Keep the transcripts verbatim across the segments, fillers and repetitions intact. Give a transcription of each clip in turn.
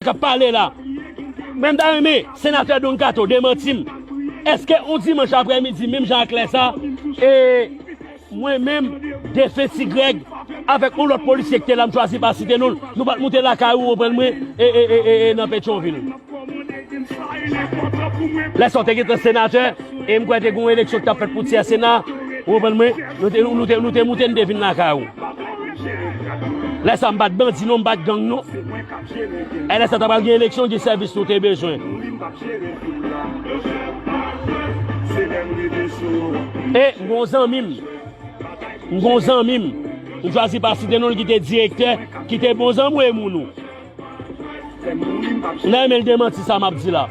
k ap pale la. Mwen m ta renmen senatè Don Kato demanti m. Èske yon dimanch aprèmidi, menm jan ak lè sa, e mwen menm, defen Ti Grèg, avèk yon lòt polisye ki te la, m chwazi pa site non l, nou pa t moute lakay ou, ou konprann mwen, e, e, e, e, e nan Petyonvil? Lè sa w te gentan senatè, e m kwè te gen yon eleksyon ki t ap fèt pou tyè sena, ou konprann mwen, nou te, nou te, nou te moute, nou te vin lakay ou. Lè sa m pa t bandi non, m pa t gang non. E lè sa ta pral gen eleksyon, gen sèvis nou te bezwen. E m gon zanmi m, m gon zanmi m, m chwazi pa site non l, ki te direktè, ki te bon zanmi w e moun ou. M ta renmen l demanti sa m ap di la.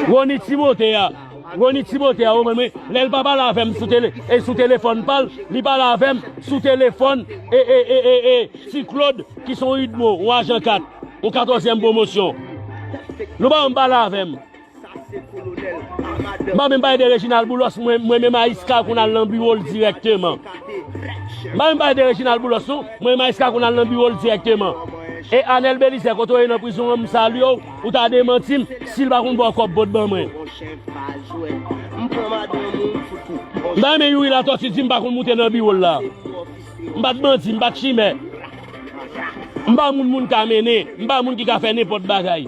Rony Timote a, Rony Timote a, ou konprann mwen, lè l pa pale avè m sou tele, e sou telefòn pa l, li pale avè m sou telefòn, e, e, e, e, e, Ti Claude, ki se yon UDMO, yon ajan kat, yon katòzyèm pwomosyon. Nou pa janm pale avè m. M pa menm pale de Reginald Boulos, mwen, mwen menm Ayiska konn al nan biwo l dirèkteman. M pa menm pale de Reginald Boulos non, mwen menm Ayiska konn al nan biwo l dirèkteman. E Anèl Belizè, kote w ye nan prizon an, m salye w, ou ta demanti m, si l pa konn ba w kòb, pot ban mwen. M ta renmen Youri Latòti di m pa konn moute nan biwo l la. M pa t bandi, m pa t chimè. M pa moun moun ka mennen, m pa moun ki ka fè nenpòt bagay.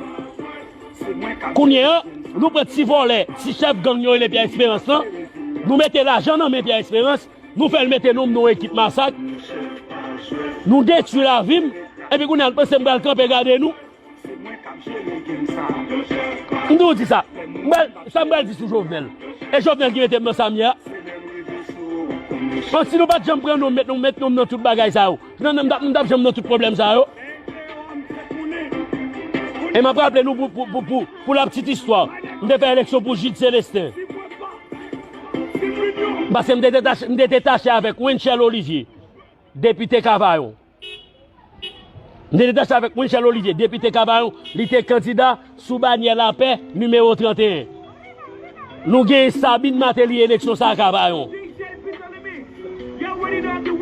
Kounye a, nou pran ti vòlè, ti chèf gang yo rele Pyè Esperans lan, nou mete lajan nan men Pyè Esperans, nou fè l mete non m nan yon ekip masak, nou detwi lavi m, epi kounye a nou panse m pral kanpe gade nou. M di w di sa, m pral, sa m pral di sou Jovenel. E Jovenel ki mete m nan sa m ye a. Bon, si nou pa t janm pran non m, met non m, met non m nan tout bagay sa yo. Nan, nan, m t ap, m t ap janm nan tout pwoblèm sa yo. E m ap raple nou pou, pou, pou, pou, pou la petite histoire, m te fè eleksyon pou Jude Célestin. Paske m te detache, m te detache avèk Wenchel Olivier, depite Kavayon. M te detache avèk Wenchel Olivier, depite Kavayon, li te kandida sou banyè Lapè, nimewo trannteyen. Nou genyen Sabine Martelly eleksyon sa a Kavayon.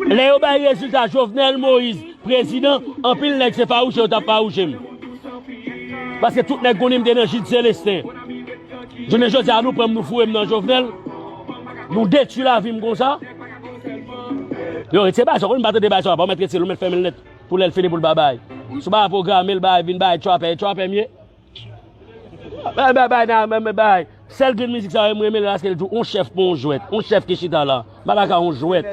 Lè yo bay rezilta Jovenel Moïse prezidan, anpil nèg se fawouche yo t ap fawouche m. Paske tout nèg konnen m te nan Jude Célestin. Jounen jodi a, nou pran m, nou foure m nan Jovenel. Nou detwi lavi m konsa. Yo, retire bagay sa, w konnen m pa tande bagay sa, pa w mèt retire l, ou mèt fèmen l nèt. Pou lè l fini pou l pa bay. Si w pa pwograme l, bay, vin bay trapè, e trapè m ye. Bay, bay, bay, nan, bay, bay, bay. Sèl grenn mizik sa yo, m renmen l, paske l di w, on chèf pa on jwèt. On chèf ki chita la. M pa dakò on jwèt.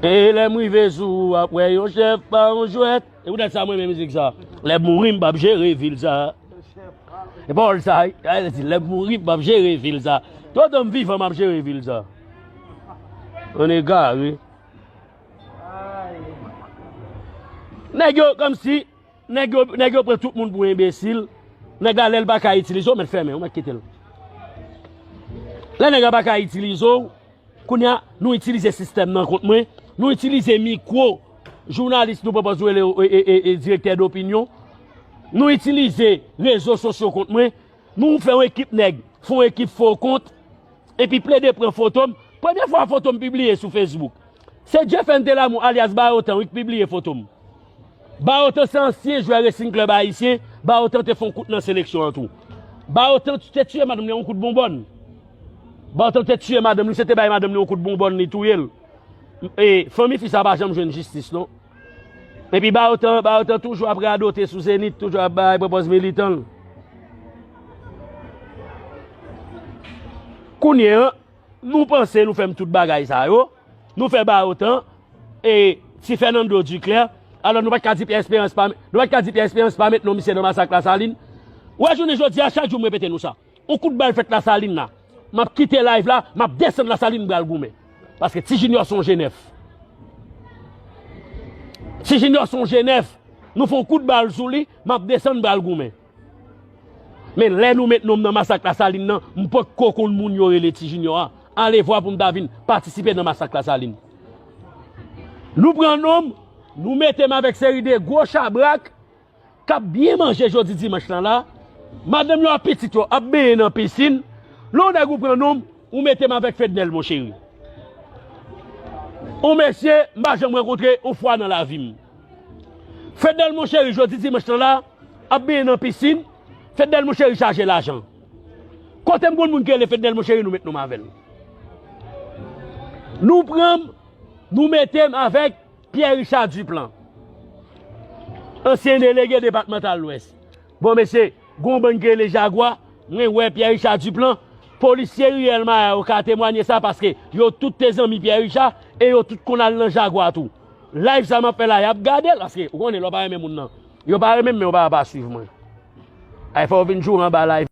E lè m rive sou ou, w ap wè yon chèf pa on jwèt. E poutèt sa, m renmen mizik sa. Lè m mouri, m p ap jere vil sa. E pawòl sa, wi. Lè m mouri, m p ap jere vil sa. Toutan m vivan, m ap jere vil sa. On egare. Nèg yo, kòmsi, nèg yo, nèg yo pran tout moun pou enbesil. Nèg la, lè l pa ka itilize w, mèt fèmen, ou mèt kite l. Lè nèg la pa ka itilize w, kounye a, nou itilize sistèm nan kont mwen, nou itilize mikwo jounalis nou pran pòz nou rele, e, e, e, e, direktè dopinyon, nou itilize rezo sosyo kont mwen, nou fè yon ekip nèg, fè yon ekip fo kont, epi plede pran foto m. Premye fwa foto m pibliye sou Facebook, se Jefenn Telamou alyas Bayotan, wi, ki pibliye foto m. Bayotan se ansyen jwè Racing Club Ayisyen. Bayotan te fè yon kout nan seleksyon an tou. Bayotan te tiye madanm li yon kout bonbòn. Bayotan te tiye madanm li, se te bay madanm li yon kout bonbòn, li touye l. E fanmi fi sa pa janm jwenn jistis non. Epi Bayotan, Bayotan toujou ap radote sou Zenith, toujou ap bay pran pòz militan l. Kounye an, nou panse nou fè m tout bagay sa yo. Nou fè Bayotan, e, Ti Fernando Duclair. Alò, nou pa t ka di Pierre Espérance pa, nou pa t ka di Pierre Espérance pa met non misye nan masak Lasalin. Ou wè, jounen jodi a, chak jou m repete nou sa. On kout bal fèt Lasalin la. M ap kite live la, m ap desann Lasalin, m pral goumen. Paske Ti Junior se on jenèf. Ti Junior se on jenèf. Nou fè on kout bal sou li, m ap desann, m pral goumen. Men lè nou met non m nan masak Lasalin nan, m potko konn moun yo rele Ti Junior a. Ale vwa pou m ta vin patisipe nan masak Lasalin. Nou pran non m, nou mete m avèk seri de gwo chabrak k ap byen manje jodi dimanch lan la. Madanm yo ak pitit yo ap benyen nan pisin. Lè yon nèg ou pran non m, ou mete m avèk Fednel, moncheri. On mesye m pa janm rankontre on fwa nan lavi m. Fednel moncheri, jodi dimanch lan la, ap benyen nan pisin. Fednel moncheri chaje lajan. Kote m konn moun ki rele Fednel moncheri, nou met non m avè l. Nou pran m, nou mete m avèk Pierre Richard Duplan, ansyen delege depatmantal Lwès. Bon, mesye, gon bann ki rele Jagwa, mwen wè Pierre Richard Duplan, polisye Riel Maya yo ka temwanye sa, paske yo tout te zanmi Pierre Richard e yo tout konn al nan Jagwa tou. Live sa m ap fè la, y ap gade l, paske ou konnen lè w pa renmen moun nan. Yo pa renmen m, men yo pa, pa swiv mwen. Ay, fò w vin joure anba live.